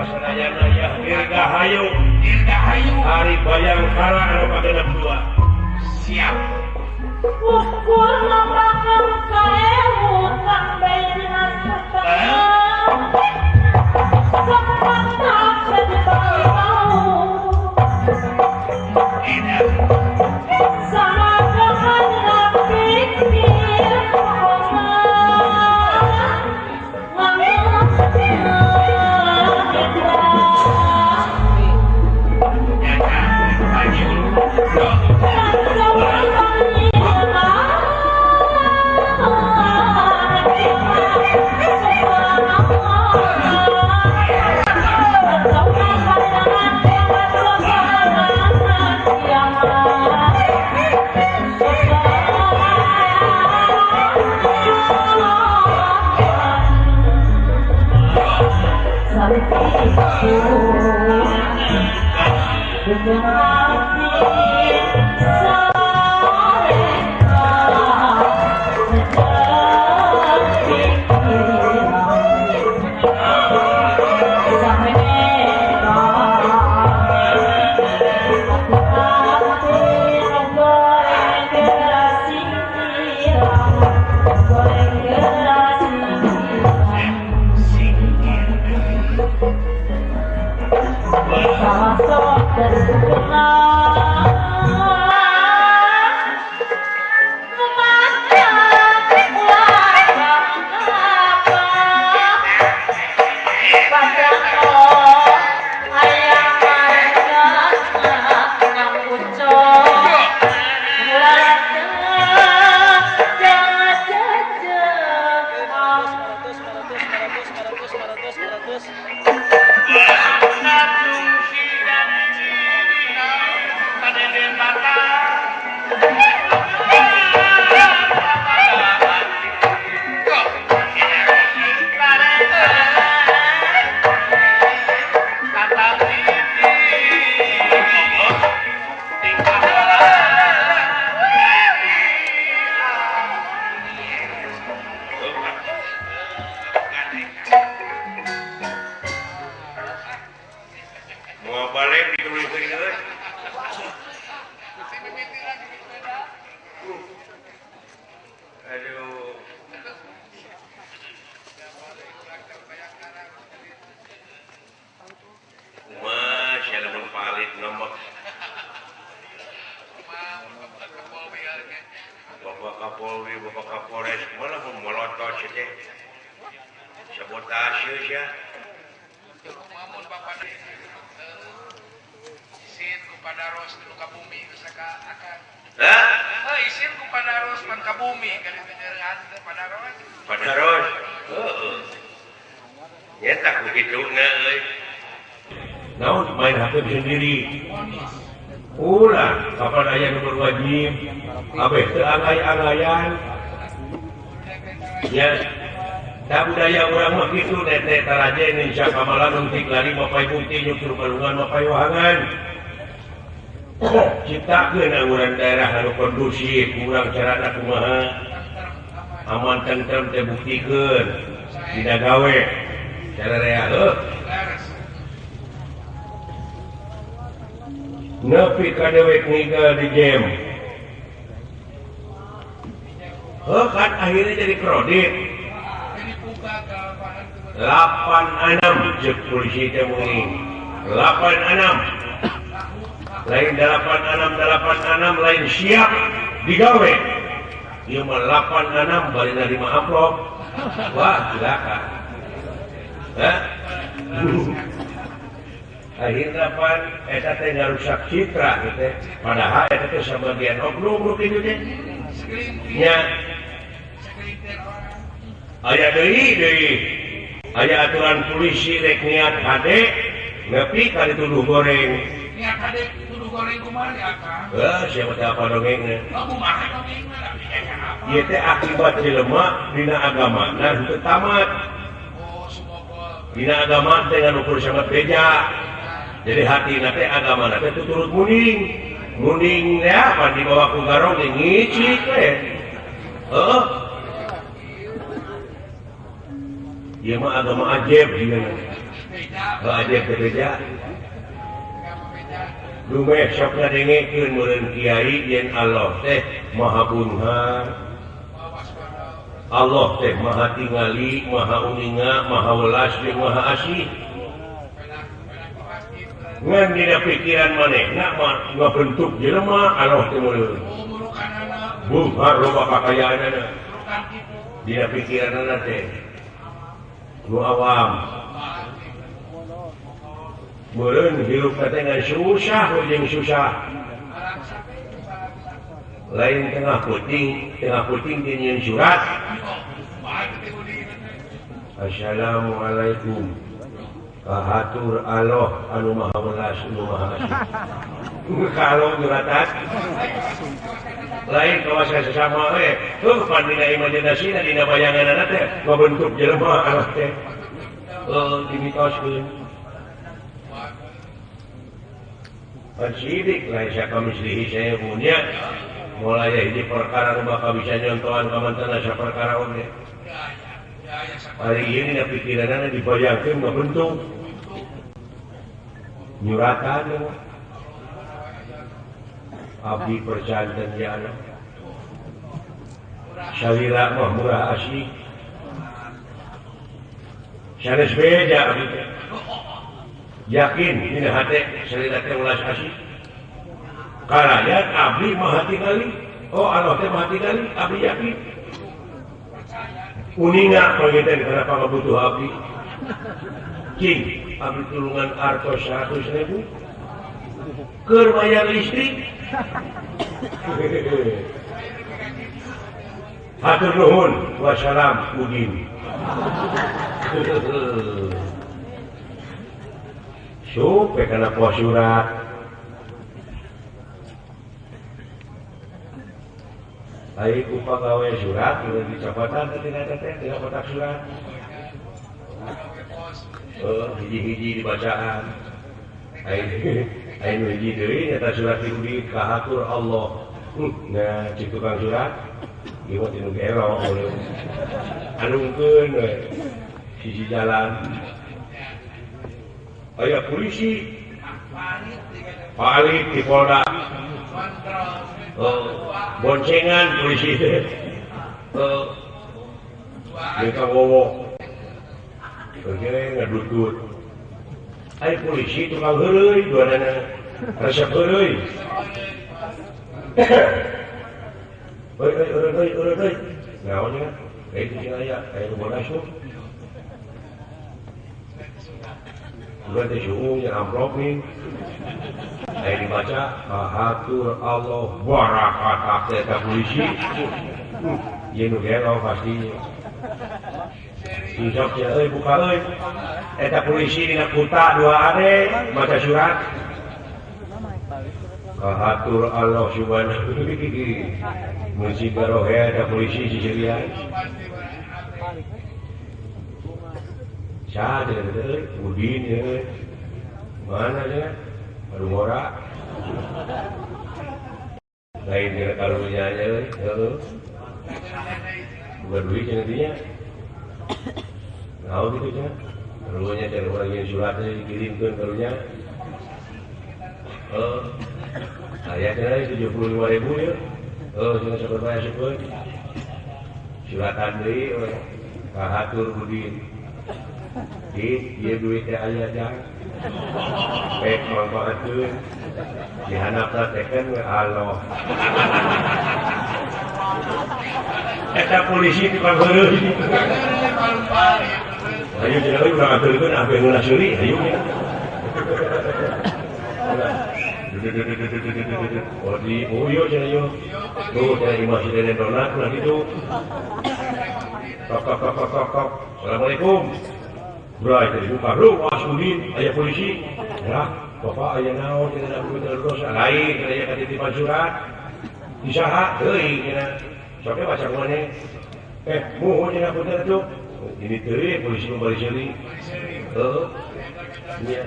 Kasadayana ya Dirgahayu. Dirgahayu. Hari Bayangkara anu kagenep dua. Siap. Ukur makan kaewu sampai dinas Bapak Kapolri, Bapak Kapolres, malah melotot saja. Sabotase ya. Bapak isin ku padaros nu ka bumi saka akan. Hah? Isin ku padaros pan ka bumi kan nyeureun teh padaros. Padaros. Heeh. Nya tak begituna euy. Naon main hakim sendiri. Ulah kapan aya nu berwajib abeh teu angay-angayan. Ya. Da budaya urang mah kitu nenek taraje Indonesia kamalan untik lari mapai putih nyukur balungan mapai wahangan. Ciptakeun angguran daerah anu kondusif, urang carana kumaha aman tentrem teh buktikeun dina gawe cara rea heuh. Nepi ka dewek ngiga di jam. Heuh kan akhirnya jadi kredit. 86 cek polisi teh meuning. 86. Lain 86 86 lain siap digawe. Ieu mah 86 bari narima amplop. Wah, cilaka. Hah? Akhirnya pan eta teh ngarusak citra gitu teh. Padahal eta teh sabagian oknum nu kitu teh. Nya. Aya deui deui. Aya aturan polisi rek niat hade nepi ka dituduh goreng. Niat hade tuduh goreng kumaha di akang? Heuh, siapa teh apa dongengna? Oh, kumaha dongengna da Ieu teh akibat jelema dina agamana henteu tamat. Oh, sumogol. Dina agama teh nganukur sama beja. Jadi hatina teh agamana teh tuturut muning. Muning teh apa dibawa ku garong teh ngicik we. Heuh. Ieu mah agama ajaib ieu. Beda Aja bebeja. Dumeh sok ngadengekeun meureun kiai yen Allah teh Maha Beunghar. Allah teh Maha Tingali, Maha Uninga, Maha Welas jeung Maha Asih. Ngan dina pikiran manehna mah ngabentuk jelema Allah teh meureun. Beunghar loba kakayaanana. Dina pikiranana teh nu awam. Meureun hirup teh ngan susah jeung susah. Lain tengah puting jeung surat. Assalamualaikum. Kahatur Allah anu Maha Welas anu Maha Asih. Kalau nyuratan lain kawas sesama we. Heuh pan dina imajinasina dina bayanganana teh ngabentuk jelema Allah teh. Heuh dimitoskeun. Sidik lain siapa mislihi saya punya mulai hiji perkara nu bakal bisa nyontohan ka mantana saperkara oge. Hari ini dina pikiranana dibayangkeun ngabentuk nyuratan abdi percanten ya anak salila mah murah asih sanes beja abdi teh. Yakin dina hate salila teh ulas asih karayan abdi maha tingali. Oh Allah teh maha tingali abdi yakin uninga panginten kana pangabutuh abdi cing abdi tulungan artos 100.000 keur bayar listrik. Hatur nuhun wassalam udin. Supe kana poe surat. Ai ku pagawe surat udah dicapatan teh tina teh tina kotak surat. Hiji-hiji dibacaan. Ai nu hiji deui nyata surat di kahatur Allah. Nah, cik tukang surat ieu mah tinu gero anungkeun we sisi jalan. Aya polisi Palit di Polda. Boncengan polisi. Mereka wowo. Berkira ngadutut. Ai polisi tukang heureuy duanana. Resep heureuy. Oi oi oi oi oi oi. Naon nya? Kayak di aya, kayak nu bodas tuh. Udah teh suung yang amplop nih. Ayo dibaca, kahatur Allah barakat eta polisi. Ieu nu gelo pasti. Insya Allah euy buka euy. Eta polisi dina kuta dua ade maca surat. Kahatur Allah subhanahu Muji garohe eta polisi sisirian. Saha teh euy, Udin euy. Mana nya? Aduh ngora. Lain dina karunya nya euy, heueuh. Bukan duit cenah dinya. Naon kitu cenah? Karunya teh urang ieu suratna dikirimkeun karunya. Heuh. Aya cenah 75.000 ieu. Heuh cenah sabar asupeun. Suratan deui we. Kahatur Udin. Di ieu duit teh aya jang. Pek manfaatkeun. Dihandapna teh we Allah. Eta polisi tukang heureuy. Ayo cenah euy urang aturkeun ampe ngeunah seuri ayo. Oh di oh yo cenah yo. Tuh cenah imah si Deden Donat ulah kitu. Tok tok tok tok tok. Assalamualaikum. Bray teh dibuka, lu was Udin, aya polisi. Ya, bapak aya naon cenah abdi teh dosa. Lain cenah aya katitipan surat. Di saha teuing cenah. Sok baca maneh. Muhun cenah punten atuh. Ini teuing polisi mah bari seuri. Heuh. Nya.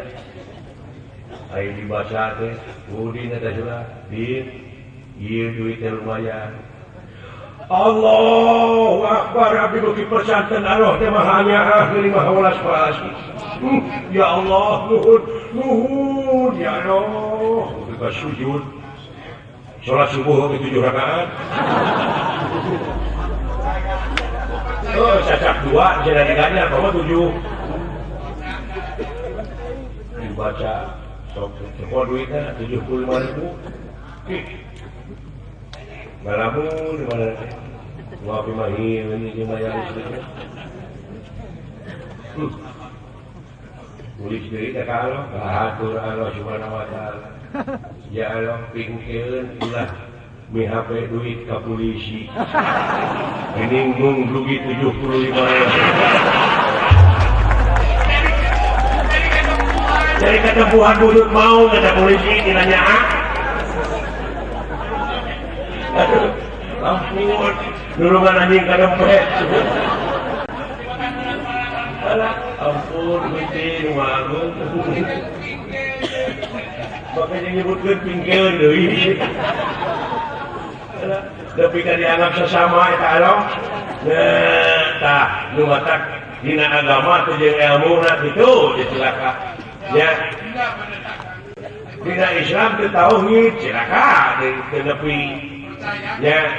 Aya dibaca teh, Udin eta surat. Din, ieu duit teh lumayan. Allahu Akbar abdi beuki persanten Allah teh maha nyaah geuning maha welas asih. Ya Allah nuhun nuhun ya Allah. Beuki sujud. Salat subuh oge 7 rakaat. Oh, cacak 2 cenah diganya apa 7. Dibaca sok teu duitna 75.000. Ngalamun di mana teh? Ngopi mah ieu ini mayar listrikna. Tulis deui teh ka Allah, hatur Allah Subhanahu wa taala. Ya Allah pingkeun ulah mihape duit ka polisi. Geuning mung rugi 75. Jadi ketempuhan budut mau kata polisi dinanya ah. Aduh, ampun, nulungan anjing kadempet. Alah, ampun, Gusti nu agung. Makanya nyebutkeun pingkeun deui. Alah, tapi kan dianggap sesama eta along. Nah, tah nu matak dina agama teh jeung elmuna kitu dicilaka. Ya. Dina Islam teu tauhid cilaka teu nepi. Ya.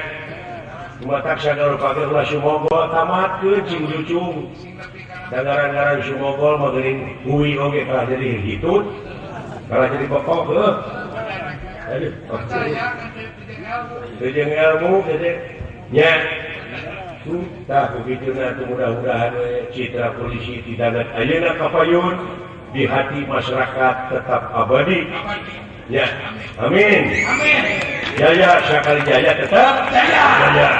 Matak sagala rupa ge ulah sumogol tamatkeun cing jucung. Da ngaran-ngaran sumogol mah geuning hui oge kalah jadi hitut. Kalah jadi pokok heuh. Aduh, teu jeung ilmu teh nya. Tah kukituna tuh mudah-mudahan we citra polisi tidak ayeuna kapayun di hati masyarakat tetap abadi. Ya, amin. Amin. Jaya sakali jaya tetap jaya. Jaya.